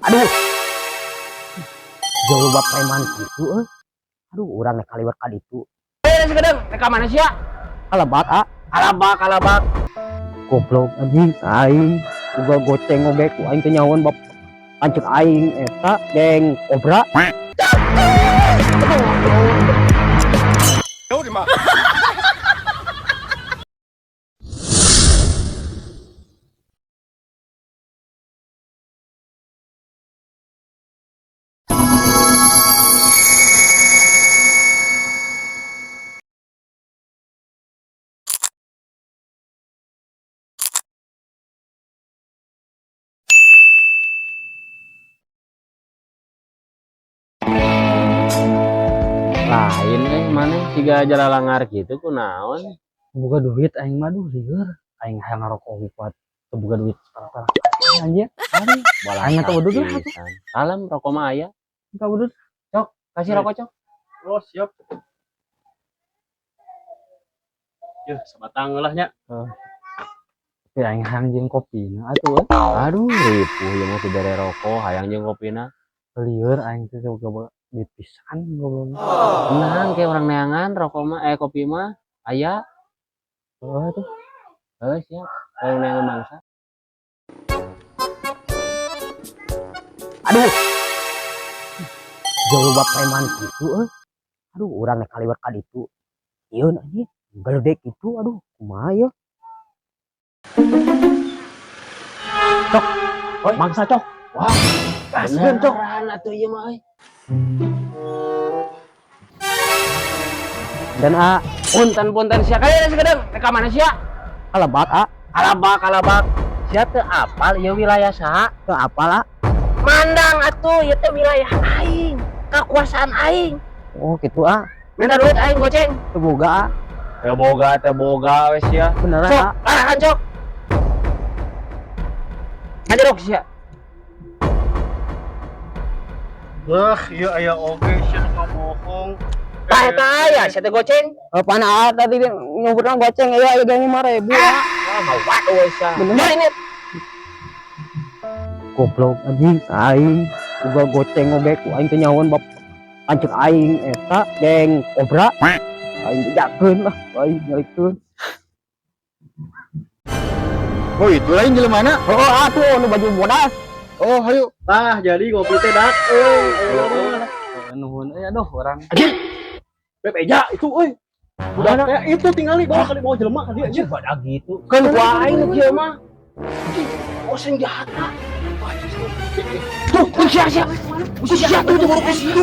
Aduh. Jauh bab preman gitu euy. Aduh, urang nek kaliwat ka ditu. Eh, segedeng, rek ka mana sia? Kalebak, ah. Kalabak, kalabak. Goblok anjing aing uga goceng oge ku aing teh nyahoan bab lanceuk aing eta geng kobra. Lain eh mana siga jalalangar gitu kunaon? Boga duit aing mah, duh lieur. Aing hayang ngarokok oge kuat. Teu boga duit separah. Anjir. Aduh, bola Aing mah teu udud lah. pisan. Kalem, rokok mah aya. Teu udud. Cok, kasih rokok, Cok. Oh, siap. Yeuh, sabatang lah nya. Tapi aing hayang jeung kopi na atuh. Aduh, ripuh ieu mah teu bere rokok, hayang jeung kopina. Lieur aing teh boga duit pisan goblok. Tenang, kayak orang neangan rokok mah kopi mah aya. Heeh tuh. Heuh, siap. Orang neangan bangsa. Aduh. Jauh bab preman gitu euy. Aduh, urang nek kaliwat ka ditu. Ieu anjing geledek gitu, aduh, kumaha ieu? Cok, Oi. mangsa cok. Wah, Gaskeun cok. beneran atuh ieu mah euy. Dan a Punten-punten sia kaya segedeng, rek ka mana sia? kalebak, ah. Kalabak, kalabak. Sia teu apal ieu wilayah saha? Teu apal, ah. Mandang atuh ieu teh wilayah aing, kakuasaan aing. Oh, gitu ah. Minta duit aing goceng. Teu boga, ah. Teu boga, teu boga wes sia. Beneran, Sok, ah. arahan cok. Ngajeruk sia. Wah, ieu aya oge sia nu ngabohong. Tah eta aya sia teh goceng. Eh, pana ah, tadi nyebutna goceng ieu aya 5.000, ah. Wah, ngawat we sia. Bener. Nah, ini Goblok anjing aing uga goceng oge ku aing teh nyahoan bab lanceuk aing eta geng kobra. Aing bejakeun lah, aing nyalikeun. Oh, itu lain jelema mana? Oh, atuh nu baju bodas. Oh, hayu. Tah, jadi ngopi teh dak euy. Nuhun euy aduh urang. Beb eja itu euy. Budak teh itu tingali bawa kali bawa jelema ka dieu anjir. pada gitu. Kan ku aing nu kieu mah. Oh, sing jahat. Tuh, tuh sia sia. Sia tuh tuh baru situ.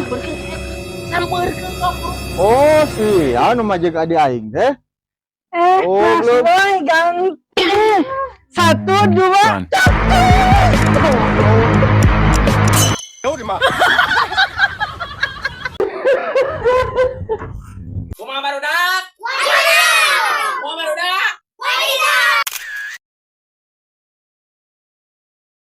Sampeurkeun sok. Oh, si anu mah jeung adi aing teh. Eh, Oh, Mas belum. Boy, ganteng. 1, 2, Kumaha barudak?